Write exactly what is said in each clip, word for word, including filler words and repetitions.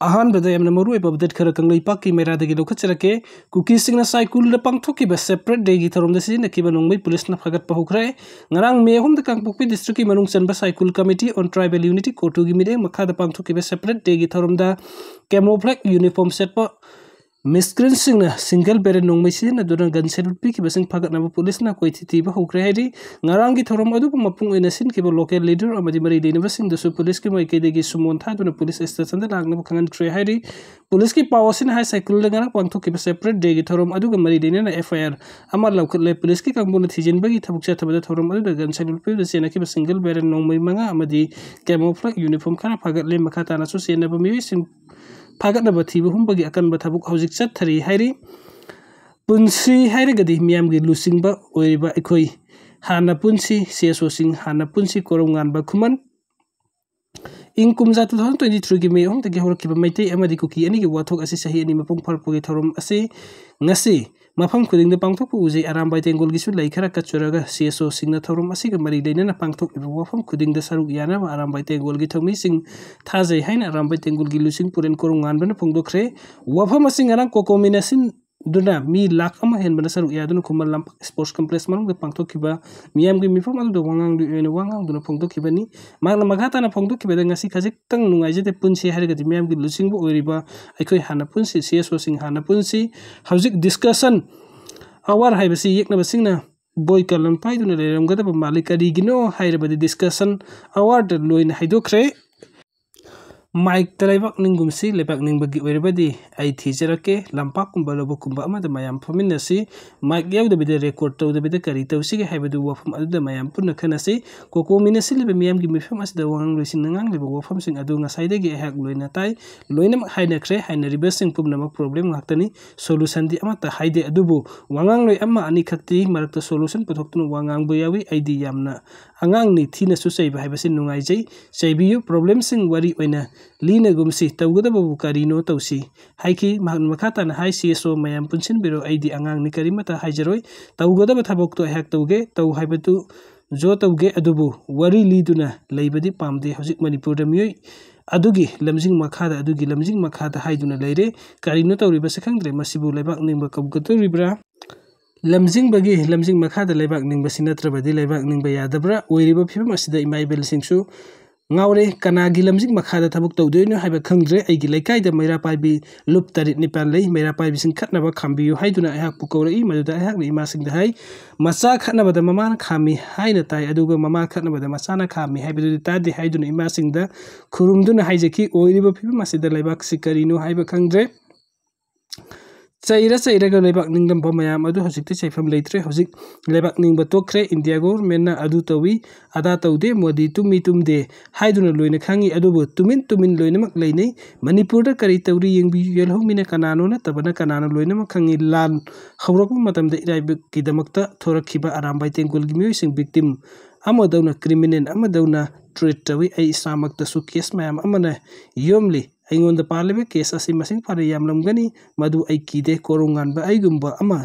ꯑꯍꯥꯟꯕꯗ ꯌꯥꯝꯅ ꯃꯔꯨꯑꯣꯏꯕ update ꯈꯔ ꯀꯪꯂꯩꯄꯥꯛꯀꯤ ꯃꯩꯔꯥꯗꯒꯤ ꯂꯧꯈꯠꯆꯔꯛꯀꯦ꯫ ꯀꯨꯀꯤꯁꯤꯡꯅ ꯁꯥꯏꯀꯨꯜꯗ ꯄꯥꯡꯊꯣꯛꯈꯤꯕ separate dayꯒꯤ ꯊꯧꯔꯝꯗ ꯁꯤꯖꯤꯟꯅꯈꯤꯕ ꯅꯣꯡꯃꯩ ꯄꯨꯂꯤꯁꯅ ꯐꯥꯒꯠꯄ ꯍꯧꯈ꯭ꯔꯦ꯫ ꯉꯔꯥꯡ ꯃꯦ ꯑꯍꯨꯝꯗ ꯀꯥꯡꯄꯣꯛꯄꯤ districtꯀꯤ ꯃꯅꯨꯡ ꯆꯟꯕ Saikul Committee on Tribal Unity, ꯀꯣꯇꯨꯒꯤ ꯃꯤꯠꯌꯦꯡ ꯃꯈꯥꯗ ꯄꯥꯡꯊꯣꯛꯈꯤꯕ separate dayꯒꯤ ꯊꯧꯔꯝꯗ camouflage uniform ꯁꯦꯠꯄ miscreantꯁꯤꯡꯅ single barrel ꯅꯣꯡꯃꯩ ꯁꯤꯖꯤꯟꯅꯗꯨꯅ gun salute ꯄꯤꯈꯤꯕꯁꯤꯡ ꯐꯥꯒꯠꯅꯕ ꯄꯨꯂꯤꯁꯅ ꯀꯣꯏꯊꯤ ꯊꯤꯕ ꯍꯧꯈ꯭ꯔꯦ ꯍꯥꯏꯔꯤ꯫ ꯉꯔꯥꯡꯒꯤ ꯊꯧꯔꯝ ꯑꯗꯨꯕꯨ ꯃꯄꯨꯡ ꯑꯣꯏꯅ ꯁꯤꯟꯈꯤꯕ local leader ꯑꯃꯗꯤ ꯃꯔꯤ ꯂꯩꯅꯕꯁꯤꯡꯗꯁꯨ ꯄꯨꯂꯤꯁꯀꯤ ꯃꯥꯏꯀꯩꯗꯒꯤ summon ꯊꯥꯗꯨꯅ ꯄꯨꯂꯤꯁ stationꯗ ꯂꯥꯛꯅꯕ ꯈꯪꯍꯟꯈ꯭ꯔꯦ ꯍꯥꯏꯔꯤ꯫ ꯄꯨꯂꯤꯁꯀꯤ ꯄꯥꯎ ꯑꯁꯤꯅ ꯍꯥꯏ, ꯁꯥꯏꯀꯨꯜꯗ ꯉꯔꯥꯡ ꯄꯥꯡꯊꯣꯛꯈꯤꯕ separate dayꯒꯤ ꯊꯧꯔꯝ ꯑꯗꯨꯒ ꯃꯔꯤ ꯂꯩꯅꯅ F I R ꯑꯃ ꯂꯧꯈꯠꯂꯦ꯫ ꯄꯨꯂꯤꯁꯀꯤ ꯀꯥꯡꯕꯨꯅ ꯊꯤꯖꯤꯟꯕꯒꯤ ꯊꯕꯛ ꯆꯠꯊꯕꯗ ꯊꯧꯔꯝ ꯑꯗꯨꯗ gun salute ꯄꯤꯕꯗ ꯆꯦꯟꯅꯈꯤꯕ single barrel ꯅꯣꯡꯃꯩ ꯃꯉꯥ ꯑꯃꯗꯤ camouflage uniform ꯈꯔ ꯐꯥꯒꯠꯂꯦ꯫ ꯃꯈꯥ ꯇꯥꯅꯁꯨ ꯆꯦꯟꯅꯕ ꯃꯤꯑꯣꯏꯁꯤꯡ ꯐꯥꯒꯠꯅꯕ ꯊꯤꯕ ꯍꯨꯝꯕꯒꯤ ꯑꯀꯟꯕ ꯊꯕꯛ ꯍꯧꯖꯤꯛ ꯆꯠꯊꯔꯤ ꯍꯥꯏꯔꯤ꯫ ꯄꯨꯟꯁꯤ ꯍꯥꯏꯔꯒꯗꯤ ꯃꯤꯌꯥꯝꯒꯤ ꯂꯨꯆꯤꯡꯕ ꯑꯣꯏꯔꯤꯕ ꯑꯩꯈꯣꯏ ꯍꯥꯟꯅ ꯄꯨꯟꯁꯤ, C S Oꯁꯤꯡ ꯍꯥꯟꯅ ꯄꯨꯟꯁꯤ, ꯀꯣꯔꯧꯉꯥꯟꯕ ꯈꯨꯃꯟ꯫ ꯏꯪ ꯀꯨꯝꯖꯥ two thousand twenty threeꯒꯤ ꯃꯦ ꯑꯍꯨꯝꯗꯒꯤ ꯍꯧꯔꯛꯈꯤꯕ ꯃꯩꯇꯩ ꯑꯃꯗꯤ ꯀꯨꯀꯤ ꯑꯅꯤꯒꯤ ꯋꯥꯊꯣꯛ ꯑꯁꯤ ꯆꯍꯤ ꯑꯅꯤ ꯃꯄꯨꯡ ꯐꯥꯔꯛꯄꯒꯤ ꯊꯧꯔꯝ ꯑꯁꯤ ꯉꯁꯤ ꯃꯐꯝ ꯈꯨꯗꯤꯡꯗ ꯄꯥꯡꯊꯣꯛꯄ ꯎꯖꯩ꯫ ꯑꯔꯥꯝꯕꯥꯏ ꯇꯦꯡꯒꯣꯜꯒꯤꯁꯨ ꯂꯩ ꯈꯔ ꯀꯠꯆꯔꯒ C S Oꯁꯤꯡꯅ ꯊꯧꯔꯝ ꯑꯁꯤꯒ ꯃꯔꯤ ꯂꯩꯅꯅ ꯄꯥꯡꯊꯣꯛꯂꯤꯕ ꯋꯥꯐꯝ ꯈꯨꯗꯤꯡꯗ ꯁꯔꯨꯛ ꯌꯥꯅꯕ ꯑꯔꯥꯝꯕꯥꯏ ꯇꯦꯡꯒꯣꯜꯒꯤ ꯊꯧꯃꯤꯁꯤꯡ ꯊꯥꯖꯩ ꯍꯥꯏꯅ ꯑꯔꯥꯝꯕꯥꯏ ꯇꯦꯡꯒꯣꯜꯒꯤ ꯂꯨꯆꯤꯡ ꯄꯨꯔꯦꯟ ꯀꯣꯔꯧꯉꯥꯟꯕꯅ ꯐꯣꯡꯗꯣꯛꯈ꯭ꯔꯦ꯫ ꯋꯥꯐꯝ ꯑꯁꯤ ꯉꯔꯥꯡ ꯀꯣꯀꯣꯃꯤꯅ ꯁꯤꯟ ꯗꯨꯅ ꯃꯤ ꯂꯥꯈ ꯑꯃ ꯍꯦꯟꯕꯅ ꯁꯔꯨꯛ ꯌꯥꯗꯨꯅ ꯈꯨꯃꯟ ꯂꯝꯄꯥꯛ sports complex ꯃꯅꯨꯡꯗ ꯄꯥꯡꯊꯣꯛꯈꯤꯕ ꯃꯤꯌꯥꯝꯒꯤ ꯃꯤꯐꯝ ꯑꯗꯨꯗ ꯋꯥ ꯉꯥꯡꯂꯣꯏ ꯑꯣꯏꯅ ꯋꯥ ꯉꯥꯡꯗꯨꯅ ꯐꯣꯡꯗꯣꯛꯈꯤꯕꯅꯤ꯫ ꯃꯍꯥꯛꯅ ꯃꯈꯥ ꯇꯥꯅ ꯐꯣꯡꯗꯣꯛꯈꯤꯕꯗ, ꯉꯁꯤ ꯈꯖꯤꯛꯇꯪ ꯅꯨꯡꯉꯥꯏꯖꯗꯦ, ꯄꯨꯟꯁꯤ ꯍꯥꯏꯔꯒꯗꯤ ꯃꯤꯌꯥꯝꯒꯤ ꯂꯨꯆꯤꯡꯕ ꯑꯣꯏꯔꯤꯕ ꯑꯩꯈꯣꯏ ꯍꯥꯟꯅ ꯄꯨꯟꯁꯤ, C S Oꯁꯤꯡ ꯍꯥꯟꯅ ꯄꯨꯟꯁꯤ꯫ ꯍꯧꯖꯤꯛ discussion hour ꯍꯥꯏꯕꯁꯤ ꯌꯦꯛꯅꯕꯁꯤꯡꯅ ꯕꯣꯏ ꯀꯂꯝ ꯄꯥꯏꯗꯨꯅ ꯂꯩꯔꯝꯒꯗꯕ ꯃꯥꯜꯂꯤ꯫ ꯀꯔꯤꯒꯤꯅꯣ ꯍꯥꯏꯔꯕꯗꯤ discussion hourꯗ ꯂꯣꯏꯅ ꯍꯥꯏꯗꯣꯛꯈ꯭ꯔꯦ꯫ ꯃꯥꯏꯛꯇ ꯂꯩꯕꯥꯛ ꯅꯤꯡꯒꯨꯝꯁꯤ, ꯂꯩꯕꯥꯛ ꯅꯤꯡꯕꯒꯤ ꯑꯣꯏꯔꯕꯗꯤ ꯑꯩ ꯊꯤꯖꯔꯛꯀꯦ, ꯂꯝꯄꯥꯛꯀꯨꯝꯕ ꯂꯧꯕꯨꯛꯀꯨꯝꯕ ꯑꯃꯗ ꯃꯌꯥꯝ ꯐꯝꯃꯤꯟꯅꯁꯤ꯫ ꯃꯥꯏꯛ ꯌꯥꯎꯗꯕꯤꯗ record ꯇꯧꯗꯕꯤꯗ ꯀꯔꯤ ꯇꯧꯁꯤꯒꯦ ꯍꯥꯏꯕꯗꯨ ꯋꯥꯐꯝ ꯑꯗꯨꯗ ꯃꯌꯥꯝ ꯄꯨꯟꯅ ꯈꯟꯅꯁꯤ꯫ ꯀꯣꯀꯣꯃꯤꯅ ꯁꯤꯜꯂꯤꯕ ꯃꯤꯌꯥꯝꯒꯤ ꯃꯤꯐꯝ ꯑꯁꯤꯗ ꯋꯥꯉꯥꯡꯂꯣꯏꯁꯤꯡꯅ ꯉꯥꯡꯂꯤꯕ ꯋꯥꯐꯝꯁꯤꯡ ꯑꯗꯨ ꯉꯁꯥꯏꯗꯒꯤ ꯑꯩꯍꯥꯛ ꯂꯣꯏꯅ ꯇꯥꯏ꯫ ꯂꯣꯏꯅꯃꯛ ꯍꯥꯏꯅꯈ꯭ꯔꯦ꯫ ꯍꯥꯏꯅꯔꯤꯕꯁꯤꯡ ꯄꯨꯝꯅꯃꯛ problem ꯉꯥꯛꯇꯅꯤ꯫ Solutionꯗꯤ ꯑꯃꯠꯇ ꯍꯥꯏꯗꯦ꯫ ꯑꯗꯨꯕꯨ ꯋꯥꯉꯥꯡꯂꯣꯏ ꯑꯃ ꯑꯅꯤꯈꯛꯇꯤ ꯃꯔꯛꯇ solution ꯄꯨꯊꯣꯛꯇꯨꯅ ꯋꯥ ꯉꯥꯡꯕ ꯌꯥꯎꯏ꯫ ꯑꯩꯗꯤ ꯌꯥꯝꯅ ꯑꯉꯥꯡꯅꯤ, ꯊꯤꯅꯁꯨ ꯆꯩꯕ ꯍꯥꯏꯕꯁꯤ ꯅꯨꯡꯉꯥꯏꯖꯩ꯫ ꯆꯩꯕꯤꯌꯨ, problemꯁꯤꯡ ꯋꯥꯔꯤ ꯑꯣꯏꯅ ꯂꯤꯅꯒꯨꯝꯁꯤ, ꯇꯧꯒꯗꯕꯕꯨ ꯀꯔꯤꯅꯣ ꯇꯧꯁꯤ ꯍꯥꯏꯈꯤ꯫ ꯃꯍꯥꯛꯅ ꯃꯈꯥ ꯇꯥꯅ ꯍꯥꯏ, C S O ꯃꯌꯥꯝ ꯄꯨꯟꯁꯤꯟꯕꯤꯔꯣ, ꯑꯩꯗꯤ ꯑꯉꯥꯡꯅꯤ, ꯀꯔꯤꯃꯠꯇ ꯍꯥꯏꯖꯔꯣꯏ꯫ ꯇꯧꯒꯗꯕ ꯊꯕꯛꯇꯣ ꯑꯩꯍꯥꯛ ꯇꯧꯒꯦ, ꯇꯧ ꯍꯥꯏꯕꯗꯨ ꯖꯣ ꯇꯧꯒꯦ, ꯑꯗꯨꯕꯨ ꯋꯥꯔꯤ ꯂꯤꯗꯨꯅ ꯂꯩꯕꯗꯤ ꯄꯥꯝꯗꯦ꯫ ꯍꯧꯖꯤꯛ ꯃꯅꯤꯄꯨꯔꯗ ꯃꯤꯑꯣꯏ ꯑꯗꯨꯒꯤ ꯂꯝꯖꯤꯡ ꯃꯈꯥꯗ, ꯑꯗꯨꯒꯤ ꯂꯝꯖꯤꯡ ꯃꯈꯥꯗ ꯍꯥꯏꯗꯨꯅ ꯂꯩꯔꯦ꯫ ꯀꯔꯤꯅꯣ ꯇꯧꯔꯤꯕꯁꯦ ꯈꯪꯗ꯭ꯔꯦ꯫ ꯃꯁꯤꯕꯨ ꯂꯩꯕꯥꯛ ꯅꯤꯡꯕ ꯀꯧꯒꯗꯧꯔꯤꯕ꯭ꯔꯥ? ꯂꯝꯖꯤꯡꯕꯒꯤ ꯂꯝꯖꯤꯡ ꯃꯈꯥꯗ ꯂꯩꯕꯥꯛ ꯅꯤꯡꯕꯁꯤ ꯅꯠꯇ꯭ꯔꯕꯗꯤ ꯂꯩꯕꯥꯛ ꯅꯤꯡꯕ ꯌꯥꯗꯕ꯭ꯔꯥ? ꯑꯣꯏꯔꯤꯕ ꯐꯤꯕꯝ ꯑꯁꯤꯗ ꯏꯃꯥ ꯏꯕꯦꯜꯁꯤꯡꯁꯨ ꯉꯥꯎꯔꯦ꯫ ꯀꯅꯥꯒꯤ ꯂꯝꯖꯤꯡ ꯃꯈꯥꯗ ꯊꯕꯛ ꯇꯧꯗꯣꯏꯅꯣ ꯍꯥꯏꯕ ꯈꯪꯗ꯭ꯔꯦ꯫ ꯑꯩꯒꯤ ꯂꯩꯀꯥꯏꯗ ꯃꯩꯔꯥ ꯄꯥꯏꯕꯤ ꯂꯨꯞ ꯇꯔꯦꯠ ꯅꯤꯄꯥꯜ ꯂꯩ꯫ ꯃꯩꯔꯥ ꯄꯥꯏꯕꯤꯁꯤꯡ ꯈꯠꯅꯕ ꯈꯥꯝꯕꯤꯌꯨ ꯍꯥꯏꯗꯨꯅ ꯑꯩꯍꯥꯛꯄꯨ ꯀꯧꯔꯛꯏ꯫ ꯃꯗꯨꯗ ꯑꯩꯍꯥꯛꯅ ꯏꯃꯥꯁꯤꯡꯗ ꯍꯥꯏ, "ꯃꯆꯥ ꯈꯠꯅꯕꯗ ꯃꯃꯥꯅ ꯈꯥꯝꯃꯤ ꯍꯥꯏꯅ ꯇꯥꯏ, ꯑꯗꯨꯒ ꯃꯃꯥ ꯈꯠꯅꯕꯗ ꯃꯆꯥꯅ ꯈꯥꯝꯃꯤ ꯍꯥꯏꯕꯗꯨꯗꯤ ꯇꯥꯗꯦ" ꯍꯥꯏꯗꯨꯅ ꯏꯃꯥꯁꯤꯡꯗ ꯈꯨꯔꯨꯝꯗꯨꯅ ꯍꯥꯏꯖꯈꯤ꯫ ꯑꯣꯏꯔꯤꯕ ꯐꯤꯕꯝ ꯑꯁꯤꯗ ꯂꯩꯕꯥꯛꯁꯤ ꯀꯔꯤꯅꯣ ꯍꯥꯏꯕ ꯈꯪꯗ꯭ꯔꯦ꯫ ꯆꯩꯔ ꯆꯩꯔꯒ ꯂꯩꯕꯥꯛ ꯅꯤꯡꯂꯝꯕ ꯃꯌꯥꯝ ꯑꯗꯨ ꯍꯧꯖꯤꯛꯇꯤ ꯆꯩꯐꯝ ꯂꯩꯇ꯭ꯔꯦ꯫ ꯍꯧꯖꯤꯛ ꯂꯩꯕꯥꯛ ꯅꯤꯡꯕ ꯇꯣꯛꯈ꯭ꯔꯦ꯫ ꯏꯟꯗꯤꯌꯥ ꯒꯣꯚꯔꯟꯃꯦꯟꯠꯅ ꯑꯗꯨ ꯇꯧꯏ, ꯑꯗꯥ ꯇꯧꯗꯦ, ꯃꯣꯗꯤ ꯇꯨꯝꯃꯤ ꯇꯨꯝꯗꯦ ꯍꯥꯏꯗꯨꯅ ꯂꯣꯏꯅ ꯈꯪꯏ, ꯑꯗꯨꯕꯨ ꯇꯨꯃꯤꯟ ꯇꯨꯃꯤꯟ ꯂꯣꯏꯅꯃꯛ ꯂꯩꯅꯩ꯫ ꯃꯅꯤꯄꯨꯔꯗ ꯀꯔꯤ ꯇꯧꯔꯤ ꯌꯦꯡꯕꯤꯌꯨ꯫ ꯌꯦꯜꯍꯧꯃꯤꯅ ꯀꯅꯥꯅꯣ ꯅꯠꯇꯕꯅ ꯀꯅꯥꯅꯣ ꯂꯣꯏꯅꯃꯛ ꯈꯪꯏ꯫ ꯂꯥꯟ ꯍꯧꯔꯛꯄ ꯃꯇꯝꯗ ꯏꯔꯥꯏꯕꯛꯀꯤꯗꯃꯛꯇ ꯊꯣꯔꯛꯈꯤꯕ ꯑꯔꯥꯝꯕꯥꯏ ꯇꯦꯡꯒꯣꯜꯒꯤ ꯃꯤꯑꯣꯏꯁꯤꯡ ꯕꯤꯛꯇꯤꯝ ꯑꯃꯗꯧꯅ, ꯀ꯭ꯔꯤꯃꯤꯅꯦꯜ ꯑꯃꯗꯧꯅ ꯇ꯭ꯔꯤꯠ ꯇꯧꯏ꯫ ꯑꯩ ꯏꯁꯥꯃꯛꯇꯁꯨ ꯀꯦꯁ ꯃꯌꯥꯝ ꯑꯃꯅ ꯌꯣꯝꯂꯤ꯫ ꯑꯩꯉꯣꯟꯗ ꯄꯥꯜꯂꯤꯕ ꯀꯦꯁ ꯑꯁꯤ ꯃꯁꯤꯡ ꯐꯥꯅ ꯌꯥꯝꯂꯝꯒꯅꯤ꯫ ꯃꯗꯨ ꯑꯩ ꯀꯤꯗꯦ꯫ ꯀꯣꯔꯧꯉꯥꯟꯕ ꯑꯩꯒꯨꯝꯕ ꯑꯃ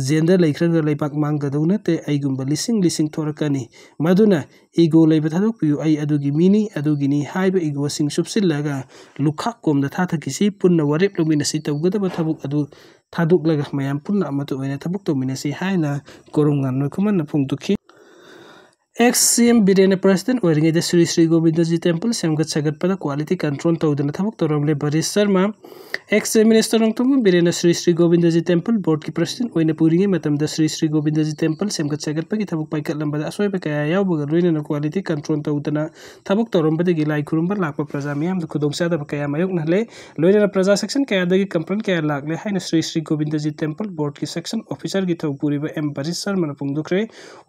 ꯖꯦꯜꯗ ꯂꯩꯈ꯭ꯔꯒ ꯂꯩꯕꯥꯛ ꯃꯥꯡꯒꯗꯧ ꯅꯠꯇꯦ꯫ ꯑꯩꯒꯨꯝꯕ ꯂꯤꯁꯤꯡ ꯂꯤꯁꯤꯡ ꯊꯣꯔꯛꯀꯅꯤ꯫ ꯃꯗꯨꯅ ꯏꯒꯣ ꯂꯩꯕ ꯊꯥꯗꯣꯛꯄꯤꯌꯨ꯫ ꯑꯩ ꯑꯗꯨꯒꯤ ꯃꯤꯅꯤ, ꯑꯗꯨꯒꯤꯅꯤ ꯍꯥꯏꯕ ꯏꯒꯣꯁꯤꯡ ꯆꯨꯞꯁꯤꯜꯂꯒ ꯂꯨꯈꯥꯛ ꯀꯣꯝꯗ ꯊꯥꯊꯈꯤꯁꯤ꯫ ꯄꯨꯟꯅ ꯋꯥꯔꯦꯞ ꯂꯧꯃꯤꯟꯅꯁꯤ꯫ ꯇꯧꯒꯗꯕ ꯊꯕꯛ ꯑꯗꯨ ꯊꯥꯗꯣꯛꯂꯒ ꯃꯌꯥꯝ ꯄꯨꯟꯅ ꯑꯃꯠꯇ ꯑꯣꯏꯅ ꯊꯕꯛ ꯇꯧꯃꯤꯟꯅꯁꯤ ꯍꯥꯏꯅ ꯀꯣꯔꯧꯉꯥꯟꯕ ꯈꯨꯃꯟꯅ ꯐꯣꯡꯗꯣꯛꯈꯤ꯫ ꯑꯦꯛꯁ ꯁꯤ ꯑꯦꯝ ꯕꯤꯔꯦꯟꯅ ꯄ꯭ꯔꯁꯤꯗꯦꯟꯠ ꯑꯣꯏꯔꯤꯉꯩꯗ ꯁ꯭ꯔꯤ ꯁ꯭ꯔꯤ ꯒꯣꯕꯤꯟꯗꯖꯤ ꯇꯦꯝꯄꯜ ꯁꯦꯝꯒꯠ ꯁꯥꯒꯠꯄꯗ ꯀ꯭ꯋꯥꯂꯤꯇꯤ ꯀꯟꯇ꯭ꯔꯣꯜ ꯇꯧꯗꯅ ꯊꯕꯛ ꯇꯧꯔꯝꯂꯦ ꯕꯔꯤꯁ ꯁꯔꯃ꯫ ꯑꯦꯛꯁ ꯆꯤꯐ ꯃꯤꯅꯤꯁꯇꯔ ꯅꯣꯡꯊꯣꯝꯕꯝ ꯕꯤꯔꯦꯟꯅ ꯁ꯭ꯔꯤ ꯁ꯭ꯔꯤ ꯒꯣꯕꯤꯟꯗꯖꯤ ꯇꯦꯝꯄꯜ ꯕꯣꯔꯗꯀꯤ ꯄ꯭ꯔꯁꯤꯗꯦꯟꯠ ꯑꯣꯏꯅ ꯄꯨꯔꯤꯉꯩ ꯃꯇꯝꯗ ꯁ꯭ꯔꯤ ꯁ꯭ꯔꯤ ꯒꯣꯕꯤꯟꯗꯖꯤ ꯇꯦꯝꯄꯜ ꯁꯦꯝꯒꯠ ꯁꯥꯒꯠꯄꯒꯤ ꯊꯕꯛ ꯄꯥꯏꯈꯠꯂꯝꯕꯗ ꯑꯁꯣꯏꯕ ꯀꯌꯥ ꯌꯥꯎꯕꯒ ꯂꯣꯏꯅꯅ ꯀ꯭ꯋꯥꯂꯤꯇꯤ ꯀꯟꯇ꯭ꯔꯣꯜ ꯇꯧꯗꯅ ꯊꯕꯛ ꯇꯧꯔꯝꯕꯗꯒꯤ ꯂꯥꯏ ꯈꯨꯔꯨꯝꯕ ꯂꯥꯛꯄ ꯄ꯭ꯔꯖꯥ ꯃꯤꯌꯥꯝꯗ ꯈꯨꯗꯣꯡꯆꯥꯗꯕ ꯀꯌꯥ ꯃꯥꯌꯣꯛꯅꯍꯜꯂꯦ꯫ ꯂꯣꯏꯅꯅ ꯄ꯭ꯔꯖꯥ ꯁꯦꯛꯁꯟ ꯀꯌꯥꯗꯒꯤ ꯀꯝꯄ꯭ꯂꯦꯟ ꯀꯌꯥ ꯂꯥꯛꯂꯦ ꯍꯥꯏꯅ ꯁ꯭ꯔꯤ ꯁ꯭ꯔꯤ ꯒꯣꯕꯤꯟꯗꯖꯤ ꯇꯦꯝꯄꯜ ꯕꯣꯔꯗꯀꯤ ꯁꯦꯛꯁꯟ ꯑꯣꯐꯤꯁꯔꯒꯤ ꯊꯧ ꯄꯨꯔꯤꯕ ꯑꯦꯝ ꯕꯔꯤꯁ ꯁꯔꯃꯅ ꯐꯣꯡꯗꯣꯛꯈ꯭ꯔꯦ꯫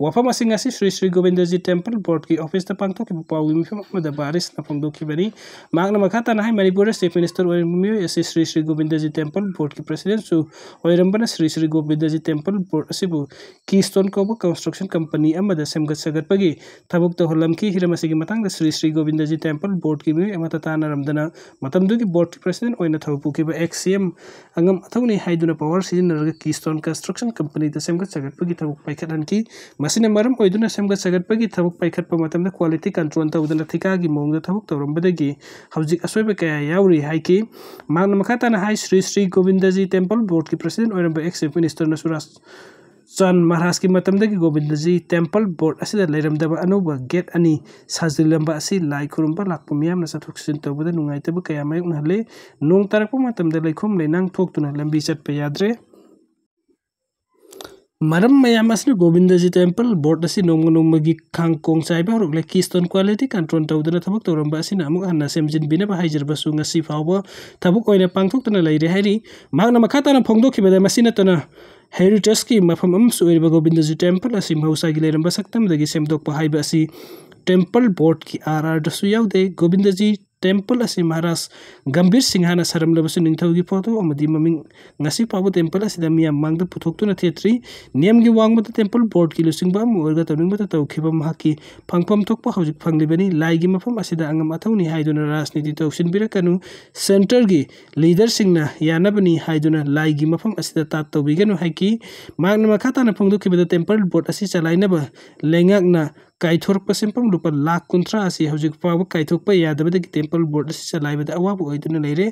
ꯋꯥꯐꯝ ꯑꯁꯤꯡ ꯑꯁꯤ ꯁ꯭ꯔꯤ ꯁ꯭ꯔꯤ ꯒꯣꯕꯤꯟꯗꯖꯤ ꯇꯦꯝꯄꯜ ꯕꯣꯔꯗꯀꯤ ꯑꯣꯐꯤꯁꯇ ꯄꯥꯡꯊꯣꯛꯈꯤꯕ ꯄꯥꯎꯒꯤ ꯃꯤꯐꯝ ꯑꯃꯗ ꯕꯥꯔꯤꯁꯅ ꯐꯣꯡꯗꯣꯛꯈꯤꯕꯅꯤ꯫ ꯃꯍꯥꯛꯅ ꯃꯈꯥ ꯇꯥꯅ ꯍꯥꯏ, ꯃꯅꯤꯄꯨꯔꯗ ꯆꯤꯐ ꯃꯤꯅꯤꯁꯇꯔ ꯑꯣꯏꯔꯤꯕ ꯃꯤꯑꯣꯏ ꯑꯁꯤ ꯁ꯭ꯔꯤ ꯁ꯭ꯔꯤ ꯒꯣꯕꯤꯟꯗꯖꯤ ꯇꯦꯝꯄꯜ ꯕꯣꯔꯗꯀꯤ ꯄ꯭ꯔꯁꯤꯗꯦꯟꯁꯨ ꯑꯣꯏꯔꯝꯕꯅ ꯁ꯭ꯔꯤ ꯁ꯭ꯔꯤ ꯒꯣꯕꯤꯟꯗꯖꯤ ꯇꯦꯝꯄꯜ ꯕꯣꯔꯗ ꯑꯁꯤꯕꯨ ꯀꯤꯁꯇꯣꯟ ꯀꯧꯕ ꯀꯟꯁꯇ꯭ꯔꯛꯁꯟ ꯀꯝꯄꯅꯤ ꯑꯃꯗ ꯁꯦꯝꯒꯠ ꯁꯥꯒꯠꯄꯒꯤ ꯊꯕꯛ ꯇꯧꯍꯜꯂꯝꯈꯤ꯫ ꯍꯤꯔꯝ ꯑꯁꯤꯒꯤ ꯃꯇꯥꯡꯗ ꯁ꯭ꯔꯤ ꯁ꯭ꯔꯤ ꯒꯣꯕꯤꯟꯗꯖꯤ ꯇꯦꯝꯄꯜ ꯕꯣꯔꯗꯀꯤ ꯃꯤꯑꯣꯏ ꯑꯃꯠꯇ ꯇꯥꯟꯅꯔꯝꯗꯅ ꯃꯇꯝꯗꯨꯒꯤ ꯕꯣꯔꯗꯀꯤ ꯄ꯭ꯔꯁꯤꯗꯦꯟ ꯑꯣꯏꯅ ꯊꯧ ꯄꯨꯈꯤꯕ ꯑꯦꯛꯁ ꯁꯤ ꯑꯦꯝ ꯑꯉꯝ ꯑꯊꯧꯅꯤ ꯍꯥꯏꯗꯨꯅ ꯄꯋꯥꯔ ꯁꯤꯖꯤꯟꯅꯔꯒ ꯀꯤꯁꯇꯣꯟ ꯀꯟꯁꯇ꯭ꯔꯛꯁꯟ ꯀꯝꯄꯅꯤꯗ ꯁꯦꯝꯒꯠ ꯁꯥꯒꯠꯄꯒꯤ ꯊꯕꯛ ꯄꯥꯏꯈꯠꯍꯟꯈꯤ꯫ ꯃꯁꯤꯅ ꯃꯔꯝ ꯑꯣꯏꯗꯨꯅ ꯁꯦꯝꯒꯠ ꯁꯥꯒꯠꯄꯒꯤ ꯊꯕꯛ ꯄꯥꯏꯈꯠꯄ ꯃꯇꯝꯗ ꯀ꯭ꯋꯥꯂꯤꯇꯤ ꯀꯟꯇ꯭ꯔꯣꯜ ꯇꯧꯗꯅ ꯊꯤꯀꯥꯒꯤ ꯃꯑꯣꯡꯗ ꯊꯕꯛ ꯇꯧꯔꯝꯕꯗꯒꯤ ꯍꯧꯖꯤꯛ ꯑꯁꯣꯏꯕ ꯀꯌꯥ ꯌꯥꯎꯔꯤ ꯍꯥꯏꯈꯤ꯫ ꯃꯍꯥꯛꯅ ꯃꯈꯥ ꯇꯥꯅ ꯍꯥꯏ, ꯁ꯭ꯔꯤ ꯁ꯭ꯔꯤ ꯒꯣꯕꯤꯟꯗꯖꯤ ꯇꯦꯝꯄꯜ ꯕꯣꯔꯗꯀꯤ ꯄ꯭ꯔꯁꯤꯗꯦꯟ ꯑꯣꯏꯔꯝꯕ ꯑꯦꯛꯁ ꯆꯤꯐ ꯃꯤꯅꯤꯁꯇꯔ ꯅꯁꯨꯔꯥꯖ ꯆꯥꯟ ꯃꯍꯥꯔꯥꯖꯀꯤ ꯃꯇꯝꯗꯒꯤ ꯒꯣꯕꯤꯟꯗꯖꯤ ꯇꯦꯝꯄꯜ ꯕꯣꯔꯗ ꯑꯁꯤꯗ ꯂꯩꯔꯝꯗꯕ ꯑꯅꯧꯕ ꯒꯦꯠ ꯑꯅꯤ ꯁꯥꯖꯤꯜꯂꯝꯕ ꯑꯁꯤ ꯂꯥꯏ ꯈꯨꯔꯨꯝꯕ ꯂꯥꯛꯄ ꯃꯤꯌꯥꯝꯅ ꯆꯠꯊꯣꯛ ꯆꯠꯁꯤꯟ ꯇꯧꯕꯗ ꯅꯨꯡꯉꯥꯏꯇꯕ ꯀꯌꯥ ꯃꯥꯌꯣꯛꯅꯍꯜꯂꯦ꯫ ꯅꯣꯡ ꯇꯥꯔꯛꯄ ꯃꯇꯝꯗ ꯂꯩꯈꯣꯝ ꯂꯩꯅꯥꯡ ꯊꯣꯛꯇꯨꯅ ꯂꯝꯕꯤ ꯆꯠꯄ ꯌꯥꯗ꯭ꯔꯦ꯫ ꯃꯔꯝ ꯃꯌꯥꯝ ꯑꯁꯤꯅ ꯒꯣꯕꯤꯟꯗꯖꯤ ꯇꯦꯝꯄꯜ ꯕꯣꯔꯗ ꯑꯁꯤ ꯅꯣꯡꯃ ꯅꯣꯡꯃꯒꯤ ꯈꯥꯡ ꯀꯣꯡ ꯆꯥꯏꯕ ꯍꯧꯔꯛꯂꯦ꯫ ꯀꯤꯁꯇꯣꯟ ꯀ꯭ꯋꯥꯂꯤꯇꯤ ꯀꯟꯇ꯭ꯔꯣꯜ ꯇꯧꯗꯅ ꯊꯕꯛ ꯇꯧꯔꯝꯕ ꯑꯁꯤꯅ ꯑꯃꯨꯛ ꯍꯟꯅ ꯁꯦꯝꯖꯤꯟꯕꯤꯅꯕ ꯍꯥꯏꯖꯔꯕꯁꯨ ꯉꯁꯤ ꯐꯥꯎꯕ ꯊꯕꯛ ꯑꯣꯏꯅ ꯄꯥꯡꯊꯣꯛꯇꯅ ꯂꯩꯔꯦ ꯍꯥꯏꯔꯤ꯫ ꯃꯍꯥꯛꯅ ꯃꯈꯥ ꯇꯥꯅ ꯐꯣꯡꯗꯣꯛꯈꯤꯕꯗ, ꯃꯁꯤ ꯅꯠꯇꯅ ꯍꯦꯔꯤꯇꯦꯖꯀꯤ ꯃꯐꯝ ꯑꯃꯁꯨ ꯑꯣꯏꯔꯤꯕ ꯒꯣꯕꯤꯟꯗꯖꯤ ꯇꯦꯝꯄꯜ ꯑꯁꯤ ꯃꯍꯧꯁꯥꯒꯤ ꯂꯩꯔꯝꯕ ꯁꯛꯇꯝꯗꯒꯤ ꯁꯦꯝꯗꯣꯛꯄ ꯍꯥꯏꯕ ꯑꯁꯤ ꯇꯦꯝꯄꯜ ꯕꯣꯔꯗꯀꯤ ꯑꯥꯔ ꯑꯥꯔꯗꯁꯨ ꯌꯥꯎꯗꯦ꯫ ꯒꯣꯕꯤꯟꯗꯖꯤ ꯇꯦꯝꯄꯜ ꯑꯁꯤ ꯃꯍꯥꯔꯥꯖ ꯒꯝꯚꯤꯔ ꯁꯤꯡꯍꯅ ꯁꯥꯔꯝꯂꯕꯁꯨ ꯅꯤꯡꯊꯧꯒꯤ ꯐꯣꯇꯣ ꯑꯃꯗꯤ ꯃꯃꯤꯡ ꯉꯁꯤ ꯐꯥꯎꯕ ꯇꯦꯝꯄꯜ ꯑꯁꯤꯗ ꯃꯤꯌꯥꯝ ꯃꯥꯡꯗ ꯄꯨꯊꯣꯛꯇꯨꯅ ꯊꯦꯠꯇ꯭ꯔꯤ꯫ ꯅꯤꯌꯝꯒꯤ ꯋꯥꯡꯃꯗ ꯇꯦꯝꯄꯜ ꯕꯣꯔꯗꯀꯤ ꯂꯨꯆꯤꯡꯕ ꯑꯃ ꯑꯣꯏꯔꯒ ꯇꯧꯅꯤꯡꯕꯇ ꯇꯧꯈꯤꯕ ꯃꯍꯥꯛꯀꯤ ꯐꯪꯐꯝ ꯊꯣꯛꯄ ꯍꯧꯖꯤꯛ ꯐꯪꯂꯤꯕꯅꯤ꯫ ꯂꯥꯏꯒꯤ ꯃꯐꯝ ꯑꯁꯤꯗ ꯑꯉꯝ ꯑꯊꯧꯅꯤ ꯍꯥꯏꯗꯨꯅ ꯔꯥꯖꯅꯤꯇꯤ ꯇꯧꯁꯤꯟꯕꯤꯔꯛꯀꯅꯨ꯫ ꯁꯦꯟꯇꯔꯒꯤ ꯂꯤꯗꯔꯁꯤꯡꯅ ꯌꯥꯅꯕꯅꯤ ꯍꯥꯏꯗꯨꯅ ꯂꯥꯏꯒꯤ ꯃꯐꯝ ꯑꯁꯤꯗ ꯇꯥꯠ ꯇꯧꯕꯤꯒꯅꯨ ꯍꯥꯏꯈꯤ꯫ ꯃꯍꯥꯛꯅ ꯃꯈꯥ ꯇꯥꯅ ꯐꯣꯡꯗꯣꯛꯈꯤꯕꯗ, ꯇꯦꯝꯄꯜ ꯕꯣꯔꯗ ꯑꯁꯤ ꯆꯂꯥꯏꯅꯕ ꯂꯩꯉꯥꯛꯅ ꯀꯥꯏꯊꯣꯔꯛꯄ ꯁꯦꯟꯐꯝ ꯂꯨꯄꯥ ꯂꯥꯈ ꯀꯨꯟꯊ꯭ꯔꯥ ꯑꯁꯤ ꯍꯧꯖꯤꯛ ꯐꯥꯎꯕ ꯀꯥꯏꯊꯣꯛꯄ ꯌꯥꯗꯕꯗꯒꯤ ꯇꯦꯝꯄꯜ ꯕꯣꯔꯗ ꯑꯁꯤ ꯆꯂꯥꯏꯕꯗ ꯑꯋꯥꯕ ꯑꯣꯏꯗꯨꯅ ꯂꯩꯔꯦ꯫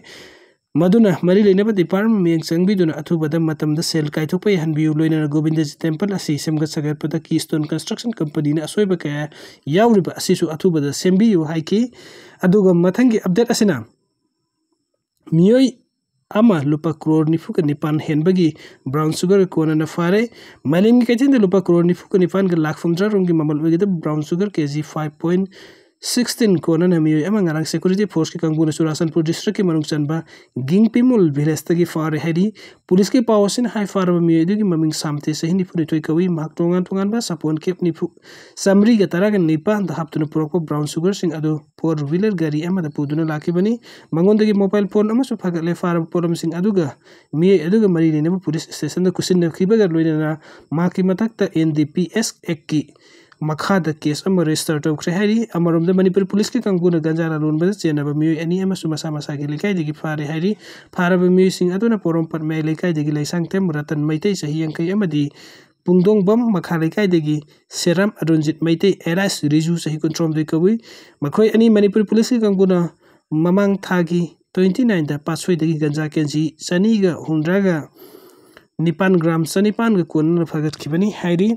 ꯃꯗꯨꯅ ꯃꯔꯤ ꯂꯩꯅꯕ ꯗꯤꯄꯥꯔꯠꯃꯦꯟ ꯃꯤꯠꯌꯦꯡ ꯆꯪꯕꯤꯗꯨꯅ ꯑꯊꯨꯕꯗ ꯃꯇꯝꯗ ꯁꯦꯜ ꯀꯥꯏꯊꯣꯛꯄ ꯌꯥꯍꯟꯕꯤꯌꯨ꯫ ꯂꯣꯏꯅꯅ ꯒꯣꯕꯤꯟꯗꯖꯤ ꯇꯦꯝꯄꯜ ꯑꯁꯤ ꯁꯦꯝꯒꯠ ꯁꯥꯒꯠꯄꯗ ꯀꯤꯁꯇꯣꯟ ꯀꯟꯁꯇ꯭ꯔꯛꯁꯟ ꯀꯝꯄꯅꯤꯅ ꯑꯁꯣꯏꯕ ꯀꯌꯥ ꯌꯥꯎꯔꯤꯕ ꯑꯁꯤꯁꯨ ꯑꯊꯨꯕꯗ ꯁꯦꯝꯕꯤꯌꯨ ꯍꯥꯏꯈꯤ꯫ ꯑꯗꯨꯒ ꯃꯊꯪꯒꯤ ꯑꯞꯗꯦꯠ ꯑꯁꯤꯅ ꯃꯤꯑꯣꯏ ꯑꯃ ꯂꯨꯄꯥ ꯀ꯭ꯔꯣꯔ ꯅꯤꯐꯨꯒ ꯅꯤꯄꯥꯟ ꯍꯦꯟꯕꯒꯤ ꯕ꯭ꯔꯥꯎꯟ ꯁꯨꯒꯔ ꯀꯣꯟꯅꯅ ꯐꯥꯔꯦ꯫ ꯃꯥꯂꯦꯝꯒꯤ ꯀꯩꯊꯦꯜꯗ ꯂꯨꯄꯥ ꯀ꯭ꯔꯣꯔ ꯅꯤꯐꯨꯒ ꯅꯤꯄꯥꯟꯒ ꯂꯥꯈ ꯍꯨꯝꯗ꯭ꯔꯥ ꯔꯣꯝꯒꯤ ꯃꯃꯜ ꯑꯣꯏꯒꯗꯕ ꯕ꯭ꯔꯥꯎꯟ ꯁꯨꯒꯔ ꯀꯦ ꯖꯤ ꯐꯥꯏꯚ ꯄꯣꯏꯟ ꯁꯤꯛꯁꯇꯤꯟ ꯀꯣꯟꯅꯅ ꯃꯤꯑꯣꯏ ꯑꯃ ꯉꯔꯥꯡ ꯁꯦꯀ꯭ꯌꯨꯔꯤꯇꯤ ꯐꯣꯔꯁꯀꯤ ꯀꯥꯡꯕꯨꯅ ꯆꯨꯔꯥꯆꯥꯟꯄꯨꯔ ꯗꯤꯁꯇ꯭ꯔꯤꯛꯀꯤ ꯃꯅꯨꯡ ꯆꯟꯕ ꯒꯤꯡꯄꯤꯃꯨꯜ ꯚꯤꯂꯦꯖꯇꯒꯤ ꯐꯥꯔꯦ ꯍꯥꯏꯔꯤ꯫ ꯄꯨꯂꯤꯁꯀꯤ ꯄꯥꯎ ꯑꯁꯤꯅ ꯍꯥꯏ, ꯐꯥꯔꯕ ꯃꯤꯑꯣꯏ ꯑꯗꯨꯒꯤ ꯃꯃꯤꯡ ꯁꯥꯝꯊꯦ, ꯆꯍꯤ ꯅꯤꯐꯨꯅꯤꯊꯣꯏ ꯀꯧꯏ꯫ ꯃꯍꯥꯛ ꯇꯣꯉꯥꯟ ꯇꯣꯉꯥꯟꯕ ꯁꯥꯄꯣꯟ ꯀꯦꯞ ꯅꯤꯐꯨ, ꯆꯥꯃꯔꯤꯒ ꯇꯔꯥꯒ ꯅꯤꯄꯥꯟꯗ ꯍꯥꯞꯇꯨꯅ ꯄꯨꯔꯛꯄ ꯕ꯭ꯔꯥꯎꯟ ꯁꯨꯒꯔꯁꯤꯡ ꯑꯗꯨ ꯐꯣꯔ ꯋꯤꯂꯔ ꯒꯥꯔꯤ ꯑꯃꯗ ꯄꯨꯗꯨꯅ ꯂꯥꯛꯈꯤꯕꯅꯤ꯫ ꯃꯉꯣꯟꯗꯒꯤ ꯃꯣꯕꯥꯏꯜ ꯐꯣꯟ ꯑꯃꯁꯨ ꯐꯥꯒꯠꯂꯦ꯫ ꯐꯥꯔꯕ ꯄꯣꯠꯂꯝꯁꯤꯡ ꯑꯗꯨꯒ ꯃꯤꯑꯣꯏ ꯑꯗꯨꯒ ꯃꯔꯤ ꯂꯩꯅꯕ ꯄꯨꯂꯤꯁ ꯁ꯭ꯇꯦꯁꯟꯗ ꯈꯨꯠꯁꯤꯟꯅꯈꯤꯕꯒ ꯂꯣꯏꯅꯅ ꯃꯍꯥꯛꯀꯤ ꯃꯊꯛꯇ ꯑꯦꯟ ꯗꯤ ꯄꯤ ꯑꯦꯁ ꯑꯦꯛꯀꯤ ꯃꯈꯥꯗ ꯀꯦꯁ ꯑꯃ ꯔꯦꯖꯤꯁꯇꯔ ꯇꯧꯈ꯭ꯔꯦ ꯍꯥꯏꯔꯤ꯫ ꯑꯃꯔꯣꯝꯗ, ꯃꯅꯤꯄꯨꯔ ꯄꯨꯂꯤꯁꯀꯤ ꯀꯥꯡꯕꯨꯅ ꯒꯟꯖꯥ ꯂꯂꯣꯟꯕꯗ ꯆꯦꯟꯅꯕ ꯃꯤꯑꯣꯏ ꯑꯅꯤ ꯑꯃꯁꯨ ꯃꯁꯥ ꯃꯁꯥꯒꯤ ꯂꯩꯀꯥꯏꯗꯒꯤ ꯐꯥꯔꯦ ꯍꯥꯏꯔꯤ꯫ ꯐꯥꯔꯕ ꯃꯤꯑꯣꯏꯁꯤꯡ ꯑꯗꯨꯅ ꯄꯣꯔꯣꯝꯄꯥꯠ ꯃꯌꯥꯏ ꯂꯩꯀꯥꯏꯗꯒꯤ ꯂꯩꯁꯥꯡꯊꯦꯝ ꯔꯇꯟ ꯃꯩꯇꯩ, ꯆꯍꯤ ꯌꯥꯡꯈꯩ, ꯑꯃꯗꯤ ꯄꯨꯡꯗꯣꯡꯕꯝ ꯃꯈꯥ ꯂꯩꯀꯥꯏꯗꯒꯤ ꯁꯦꯔꯥꯝ ꯑꯔꯨꯟꯖꯤꯠ ꯃꯩꯇꯩ, ꯑꯦꯂꯥꯏꯁ ꯔꯤꯖꯨ, ꯆꯍꯤ ꯀꯨꯟꯊ꯭ꯔꯣꯝꯗꯒꯤ ꯀꯧꯏ꯫ ꯃꯈꯣꯏ ꯑꯅꯤ ꯃꯅꯤꯄꯨꯔ ꯄꯨꯂꯤꯁꯀꯤ ꯀꯥꯡꯕꯨꯅ ꯃꯃꯥꯡ ꯊꯥꯒꯤ ꯇ꯭ꯋꯦꯟꯇꯤ ꯅꯥꯏꯟꯗ ꯄꯥꯠꯁꯣꯏꯗꯒꯤ ꯒꯟꯖꯥ ꯀꯦꯖꯤ ꯆꯅꯤꯒ ꯍꯨꯝꯗ꯭ꯔꯥꯒ ꯅꯤꯄꯥꯟ ꯒ꯭ꯔꯥꯝ ꯆꯅꯤꯄꯥꯟꯒ ꯀꯣꯟꯅꯅ ꯐꯥꯒꯠꯈꯤꯕꯅꯤ ꯍꯥꯏꯔꯤ꯫